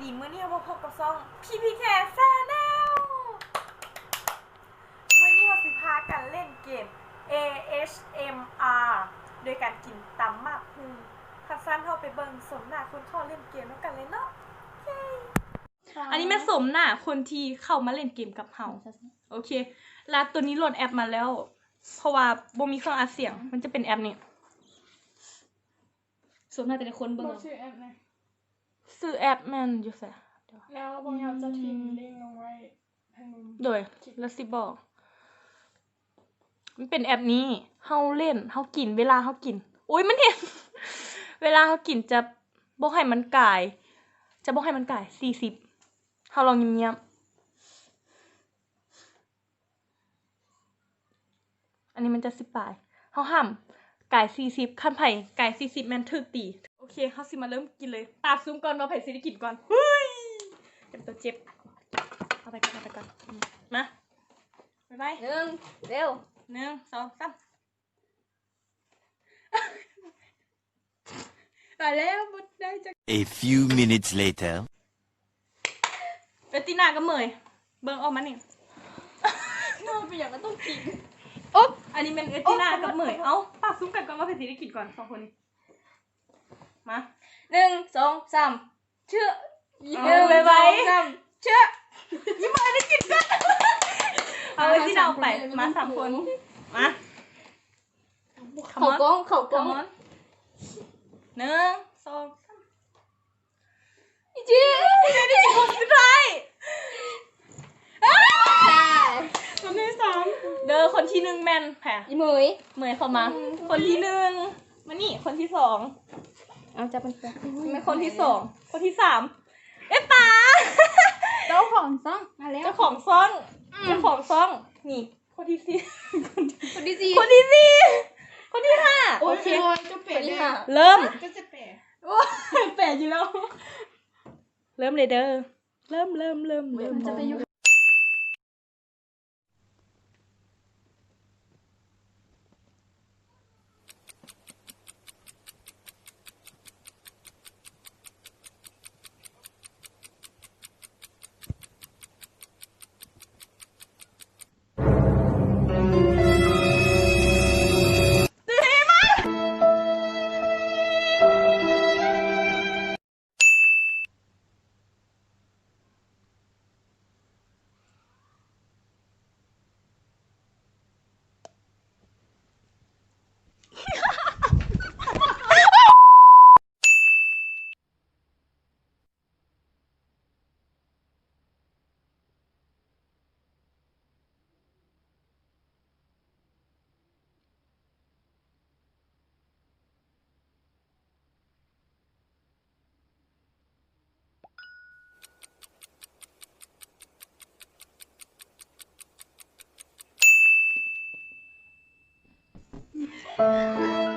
ດີ ມື້ນີ້ເຮົາມາພົບກັບຊ່ອງ ພີພີແຄ ແຊນແນວ. ມື້ນີ້ເຮົາຊິພາກັນຫຼິ້ນເກມ ເອເອັດເອັມອາ ໂດຍການກິນຕຳໝາກຫຸ່ງ. ຄັນຊັ້ນເຮົາໄປເບິ່ງໂສມໜ້າຄົນເຂົ້າຫຼິ້ນເກມນຳກັນເລີຍເນາະ. ອັນນີ້ແມ່ນໂສມໜ້າຄົນທີ່ເຂົ້າມາຫຼິ້ນເກມກັບເຮົາ. ໂອເຄ ລະໂຕນີ້ໂຫຼດແອັບມາແລ້ວ ເພາະວ່າບໍ່ມີເຄື່ອງອັດສຽງ ມັນຈະເປັນແອັບນີ້. ໂສມໜ້າແຕ່ລະຄົນເບິ່ງເອົາ. ຊື່ແອັບແມ່ນຢູ່ໃສ? ແລ້ວພວກເຮົາຈະຖິ້ມລິ້ງລົງໄວ້. ໂດຍ ແລ້ວຊິບອກ ມັນເປັນແອັບນີ້ ເຮົາຫຼິ້ນ ເຮົາກິນ ເວລາເຮົາກິນ ໂອ້ຍ ມັນເຫັນ ເວລາເຮົາກິນຈະບໍ່ໃຫ້ມັນກາຍ ຈະບໍ່ໃຫ້ມັນກາຍສີ່ສິບ. ເຮົາລອງງຽບໆ. ອັນນີ້ມັນຈະສິບປາຍ ເຮົາຫ້າມກາຍສີ່ສິບ ຄັນໃຜກາຍສີ່ສິບແມ່ນຖືກຕີ. ໂອເຄ ເຮົາຊິມາເລີ່ມກິນເລີຍ. ຕາບຊຸມກ່ອນວ່າໃຜຊິໄດ້ກິນກ່ອນ. ຫຸ້ຍ ເຈັບຕົວເຈັບ. ເອົາໄປກ່ອນ ເອົາໄປກ່ອນ. ມາ ໄວໆ ໜຶ່ງ ເລັວ ໜຶ່ງ ສອງ ສາມ. ຕາຍແລ້ວ ບໍ່ໄດ້ຈັກ. A few minutes later. ເອີຕິນາກັບເໝີຍ ເບິ່ງອອກມານີ້. ເປັນຫຍັງກໍຕ້ອງກິນ. ໂອ໊ະ ອັນນີ້ແມ່ນເອີຕິນາກັບເໝີຍ. ເອົາ ປາກຊຸມກັນກ່ອນວ່າໃຜຊິໄດ້ກິນກ່ອນ ສອງຄົນນີ້. ມາ ໜຶ່ງ ສອງ ສາມ. ເຊື່ອ ຍິ້ມ ເອີ ໄວໆ ສອງ ສາມ ເຊື່ອ ຍິ້ມ ເອີ ໄດ້ກິນກ່ອນ. ເອົາ ເອີຕິນາອອກໄປ. ມາ ສາມຄົນ ມາ. ເຂົ້າກ້ອງ ເຂົ້າກ້ອງ. ໜຶ່ງ ສອງ ສາມ. ອີຈິ້ມ ໄດ້ກິນຄົນສຸດທ້າຍ. ຄົນທີສອງເດີ ຄົນທີໜຶ່ງແມ່ນໃຜ? ອີເໝີຍ ເໝີຍເຂົ້າມາ. ຄົນທີໜຶ່ງ ມານີ້ ຄົນທີສອງ. ເອົາ ຈັບມັນ ແມ່ນຄົນທີສອງ. ຄົນທີສາມ ເອດຕາ ເຈົ້າຂອງຊ່ອງ ມາແລ້ວ ເຈົ້າຂອງຊ່ອງ ເຈົ້າຂອງຊ່ອງ. ນີ້ ຄົນທີສີ່ ຄົນທີສີ່ ຄົນທີສີ່ ຄົນທີຫ້າ. ໂອເຄ ເລີ່ມ. ໂອ້ຍ ແປຢູ່ແລ້ວ. ເລີ່ມເລີຍເດີ ເລີ່ມ ເລີ່ມ ເລີ່ມ ເລີ່ມ.ເ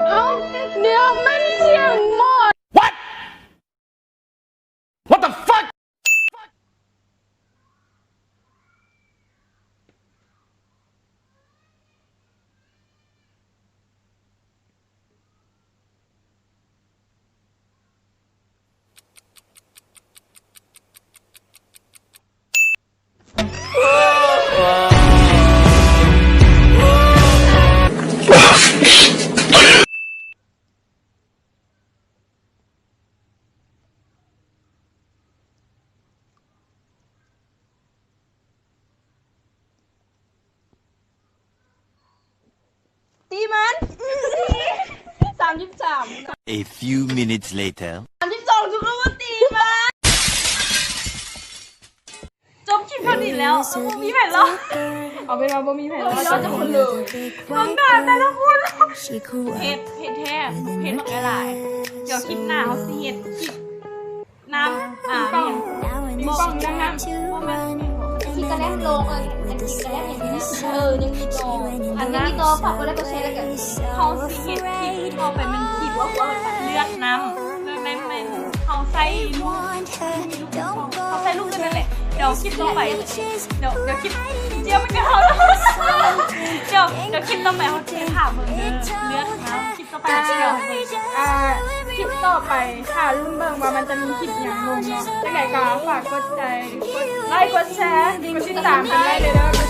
ອົ້າ ດຽວ ມັນສຽງໝົດ. What? What the fuck? ຕີມັນ ສາມສິບສາມ. A few minutes later. ສາມສິບສອງ ທຸກຄົນມາຕີມັນ. ຈົບຄລິບເທົ່ານີ້ແລ້ວ ເອົາ ບໍ່ມີໃຜເລົ່າ ເອົາເປັນວ່າບໍ່ມີໃຜເລົ່າ ເຮົາຈະຄົນເລີຍ ເບິ່ງໜ້າແຕ່ລະຄົນ ເຜັດ ເຜັດແທ້ ເຜັດບັກຫຼາຍ. ດຽວຄລິບໜ້າເຮົາຊິເຮັດຄລິບ ນ້ຳ ອ່າ ແມ່ນ ບໍ່ ກິນກັນແລ້ວ ໂລງ ອັນ ອັນກິນກັນແລ້ວເຫັນນະ ເອີ ຍັງມີຕໍ່ ອັນ ຍັງມີຕໍ່ ຝາກກົດໄລກົດແຊ ແລ້ວກະເຮົາຊິເຮັດຄລິບຕໍ່ໄປ ແມ່ນຄລິບເລືອກນ້ຳ ແມ່ນ ແມ່ນ ແມ່ນ ເຮົາໃສ່ລູກ ເຮົາໃສ່ລູກນັ້ນແຫຼະ. ດຽວຄລິບຕໍ່ໄປ ດຽວ ດຽວຄລິບ ດຽວມັນກໍເຮົາ ດຽວ ດຽວຄລິບຕໍ່ໄປເຮົາຊິຖາມເບິ່ງເດີ ເລືອກນ້ຳ ຄລິບຕໍ່ໄປເຮົາຊິຖາມເບິ່ງ ອ່າ ຄລິບຕໍ່ໄປຖ້າລຸ້ນເບິ່ງວ່າມັນຈະມີຄລິບຫຍັງລົງເນາະ. ຈັ່ງໃດກໍຝາກກົດໃຈ ກົດໄລ ກົດແຊ ກົດຕິດຕາມກັນໄວ້ເດີ.